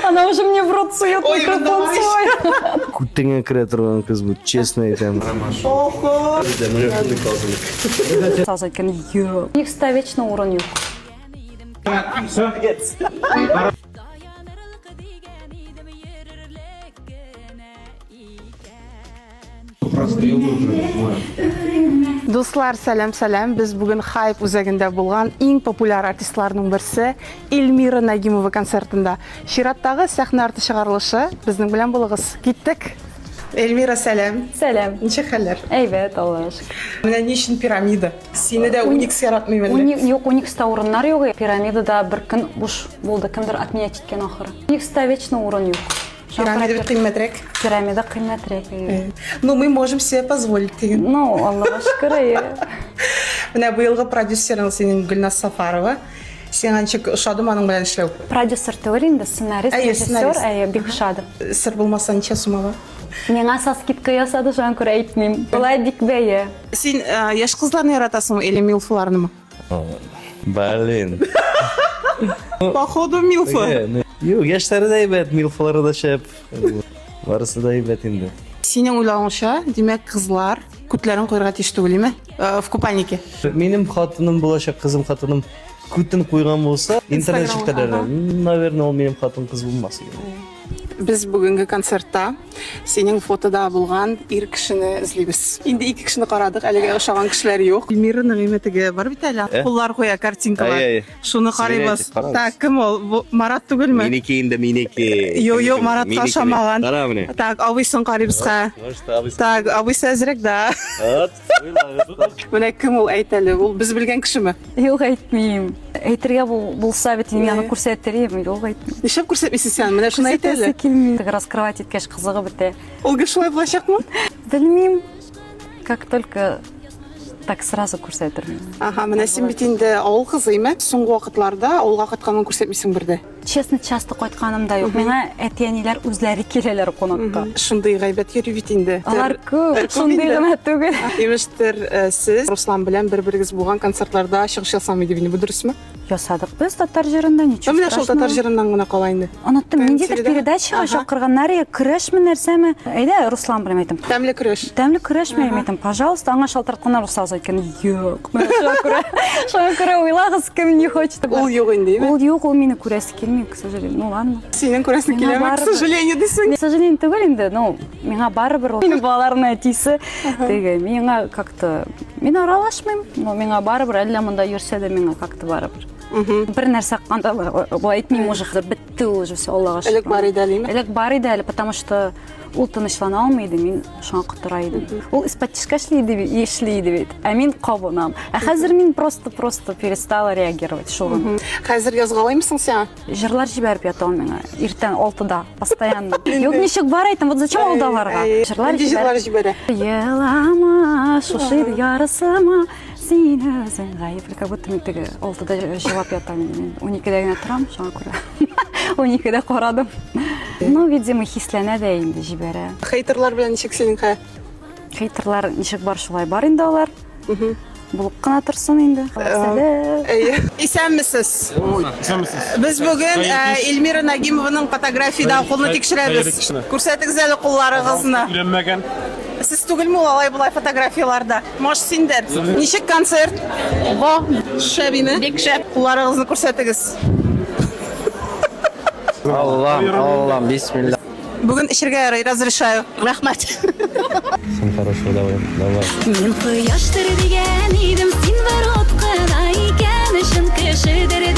Она уже мне в рот сует Ой, микрофон давай. свой. Күтеңә керә торган кыз бу, честно әйтәм. Охо. Сразу әйткән, юк. Уникста вечно урын юк. Дуслар, сәлам, сәлам. Без бүген Хайп үзәгендә булган иң популяр артистларның берсе Эльмира Нагимова концертында. Чираттагы сәхнә арты чыгарылышы безнең белән булыгыз. Киттек. Эльмира, сәлам. Сәлам. Ничек хәлләр? Әйбәт, Аллага шөкер. Менә ни өчен пирамида? Сине дә Уникс яратмый әллә? Уни, юк, Уникста урыннар юк. Пирамидада бер көн буш булды. Кемдер отменять иткән ахыры. Уникста вечно урын юк. Пирамида бит кыйммәтрәк. Пирамида кыйммәтрәк. Э, ну, мы можем себе позволить дигән. Ну, Аллага шөкер, әйе. Менә быелгы продюсерың синең Гөлназ Сафарова. Сиңа ничек ошадымы аның белән эшләү? Продюсер түгел инде, сценарист, Әйе, режиссер, сценарист. әйе, бик ошады. Сер булмаса ничә сум ала? Миңа со скидка ясады, шуңа күрә әйтмим. Болай бик бәя. Син э, яшь кызларны яратасыңмы или милфларнымы? Блин. Походу милфа. Юк, яшьләре дә әйбәт, милфалары да шәп. Барысы да әйбәт инде. Синең уйлавыңча, димәк, кызлар күтләрен куярга тиеш түгел, име? Э, в купальнике. Минем хатыным булачак кызым хатыным күтен куйган булса, интернет челтәрләрдә, наверное, ул минем хатын кыз булмас иде. Без бүгенге концертта синең фотода булган ир кешене эзлибез. Инде ике кешене карадык, әлегә ошаган кешеләр юк. Эльмира Нәгыймә теге бар бит әле, Э? куллар куя картинкалар. Әй, әй. Шуны карыйбыз. Сверяйте, карагыз. Так, кем ул? Бу Марат түгелме? Минеке инде, минеке. Йо, йо, Маратка Минеке. ошамаган. Кара менә. Так, абыйсын карыйбыз ха. Может, абыйсы. Так, абыйсы әзрәк да. Вот, уйлагыз. Менә кем ул әйт әле? Ул без белгән кешеме? Юк, әйтмим. Әйтергә булса бит мин аны күрсәтер идем. Юк, әйтмим. Нишләп күрсәтмисең син? Менә шуны әйт әле. Күрсәтәсе килми. Раскрывать иткәч кызыгы бетә. Ул гел шулай булачакмы? Белмим. Как только так сразу күрсәтермен. Ага, менә син бит инде авыл кызы, име? Соңгы вакытларда авылга кайтканын күрсәтмисең бер дә. Честно, часто кайтканым да юк. Миңа әти-әниләр үзләре киләләр кунакка. Шундый гайбәт йөри бит инде. Алар күп, Күп шундый инде. гына түгел. Имештер, э, сез Руслан белән бер-берегез булган концертларда чыгыш ясамый дип инде, бу дөресме? Ясадык без татар җырында, ничего Менә шул татар җырыннан гына кала инде. Оныттым, ниндидер ТНТ-да? передачага Ага. чакырганнар, я көрәшме нәрсәме? Әйдә, Руслан белән әйтәм. Тәмле көрәш. Тәмле көрәшме әйтәм, пожалуйста, аңа шалтыратканнар Руслан әйткән, юк. Менә шуңа күрә, шуңа күрә уйлагыз, кем не хочет. Ул юк инде, име? Ул юк, ул мине күрәсе килми, к сожалению. Ну ладно. Синең күрәсең Миңа киләме, к барыбер. сожалению, дисең. К сожалению, түгел инде, ну, миңа барыбер ул минем балаларның әтисе. Теге, миңа как-то мин аралашмыйм, но миңа барыбер, әллә монда йөрсә дә миңа как-то барыбер. Бер нәрсә канда болай әйтмим уже, хәзер бетте ул уже, все, Аллага шөкер. Элек бар иде әле, име? Элек бар иде әле, потому что ул тынычлана алмый иде, мин шуңа котыра идем. Ул из-под эшли иде, эшли иде бит, ә мин кабынам. Ә хәзер мин просто-просто перестала реагировать шул гына. Хәзер язгалыймсың сиңа? Җырлар җибәреп ята ул миңа. Иртән 6-да, постоянно. Юк, ничек бар әйтәм, вот зачем алдаларга? Җырлар Нинди җырлар җибәрә? Елама, шушы иде ярысыма, син үзең гаепле. Как будто мин теге 6-да җылап ятам. Мин 12-дә генә торам, шуңа күрә. 12-дә карадым. Ну, видимо, хисләнә дә инде җибәрә. Хейтерлар белән ничек синең хә? Хейтерлар ничек бар, шулай бар инде алар. Булып кына торсын инде. Сәлам. Әйе. Исәнмесез. Исәнмесез. Без бүген э, Эльмира Нагимованың фотографиядәге кулны тикшерәбез. хәерле кичне. Күрсәтегез әле кулларыгызны. Өйләнмәгән. Сез түгелме ул алай болай фотографияләрдә? Может, синдер. Ничек концерт? Во, шәп име? Бик шәп. Кулларыгызны күрсәтегез. Аллам, Аллам, бисмилла. Бүген эчергә ярый, разрешаю. Рәхмәт. Всем хорошего, давай, давай. Мин кояштыр дигән идем, син бер ут кына икән, чын кешедер.